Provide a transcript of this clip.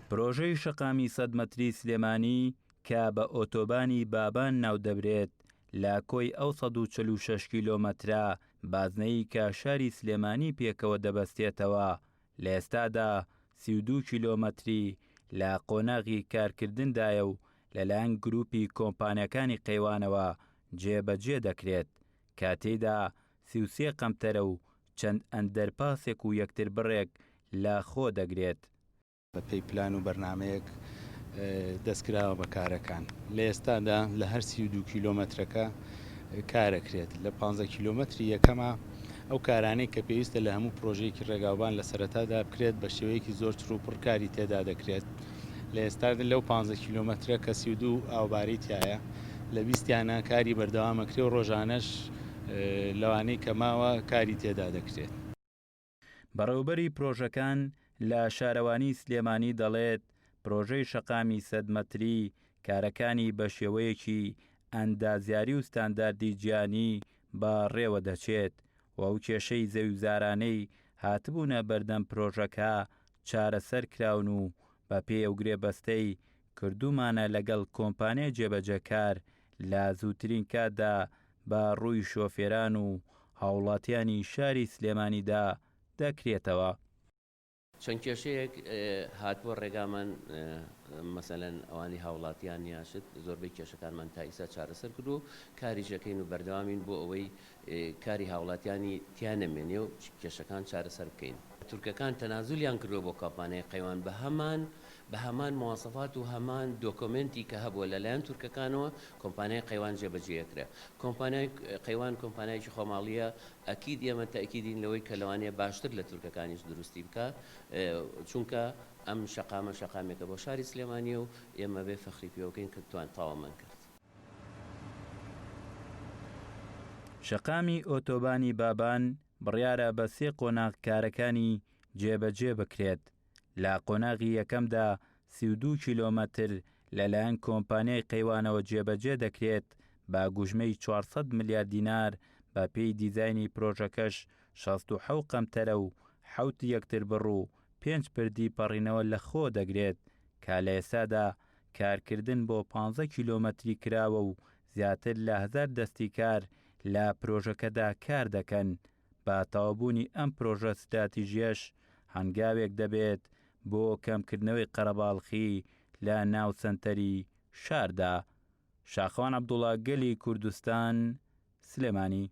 پرۆژەی شەقامی سەد مەتری سلێمانی کە بە ئۆتۆبانی بابان ناودەبرێت، لە کۆی ئەو 146 کیلۆمەترە بازنەیی کە شاری سلێمانی پێکەوە دەبەستێتەوە، لە ئێستادا 32 کیلۆمەتری لە قۆناغی کارکردندایە و لەلایەن گروپی کۆمپانیاکانی قەیوانەوە جێبەجێ دەکرێت کە تێیدا 33 قەمتەرە و چەند ئەندەرپاسێک و یەکتربڕێک لە خۆ دەگرێت. بە پێی پلان و بەرنامەیەک دەست کراوە بە کارەکان. لە ئێستادا لە هەر 32 کیلۆمەترەکە کارەکرێت. لە 15 کیلۆمەتری یەکەما ئەو کارانەی کە پێویستە لە هەموو پرۆژەیەکی ڕێگاوبان لە سەرەتادا بکرێت بە شێوەیەکی زۆر چڕ و پڕ کاری تێدا دەکرێت. لە ئێستادا لەو 15 کیلۆمەترە کە 32 ئاوبارەی تیایە لە بیستیانە کاری بەردەوامەکرێ و ڕۆژانەش لەوانەی کە ماوە کاری تێدا دەکرێت. بەڕێوەبەری پرۆژەکان لە شارەوانی سلێمانی دەڵێت، پرۆژەی شەقامی سەد مەتری کارەکانی بەشێوەیەکی ئەندازیاری و ستانداردی جیهانی بەڕێوەدەچێت و ئەو کێشەی زەویوزارانەی هاتبوونە بەردەم پرۆژەکە چارەسەر کراون و بەپێی ئەو گرێبەستەی کردوومانە لەگەڵ کۆمپانیای جێبەجێکار لە زووترین کاتدا بە ڕووی شۆفێران و هاوڵاتیانی شاری سلێمانیدا دەکرێتەوە. چەند کێشەیەک هاتبوە ڕێگامان مەسەلەن ئەوانەی هاوڵاتیان یا شت زۆربەی کێشەکانمان تا ئیستا چارەسەر کردوە و کاریش ئەکەین و بەردەوامین بۆ ئەوەی کاری هاوڵاتیانی تیا نەمێنێ و کێشەکان چارەسەر بکەین. تورکەکان تەنازولیان کردوە بۆ کۆمپانیای قەیوان بە هەمان بە هەمان مواسەفات و هەمان دۆکۆمێنتی کە هەبووە لە لایەن تورکەکانەوە کۆمپانیای قەیوان جێبەجێ ئەکرێ. کۆمپانیای قەیوان کۆمپانیایەکی خۆماڵییە ئەکید ئێمە تەئکیدین لەوەی کە لەوانەیە باشتر لە تورکەکانیش دروستی بکا چونکە ئەم شەقامە شەقامێکە بۆ شاری سلێمانییە و ئێمە بێ فەخری پێوە بکەین کە توان تەواومان کرد. شەقامی ئۆتۆبانی بابان بڕیارە بە سێ قۆناغ کارەکانی جێبەجێ بکرێت. لە قۆناغی یەکەمدا 32 کیلۆمەتر لەلایەن کۆمپانیای قەیوانەوە جێبەجێ دەکرێت بە گوژمەی 400 ملیار دینار، بەپێی دیزاینی پرۆژەکەش 67 قەمتەرە و حەوت یەکتربڕ و پێنج پردی پەڕینەوە لەخۆ دەگرێت کە لە ئێستادا کارکردن بۆ پانزە کیلۆمەتری کراوە و زیاتر لە هەزار دەستی کار لە پرۆژەکەدا کار دەکەن، بە تەواوبوونی ئەم پرۆژە ستراتیژییەش هەنگاوێک دەبێت بۆ کەمکردنەوەی قەرەباڵخی لە ناو سەنتەری شاردا. شاخەوان عەبدوڵا، گەلی کوردستان، سلێمانی.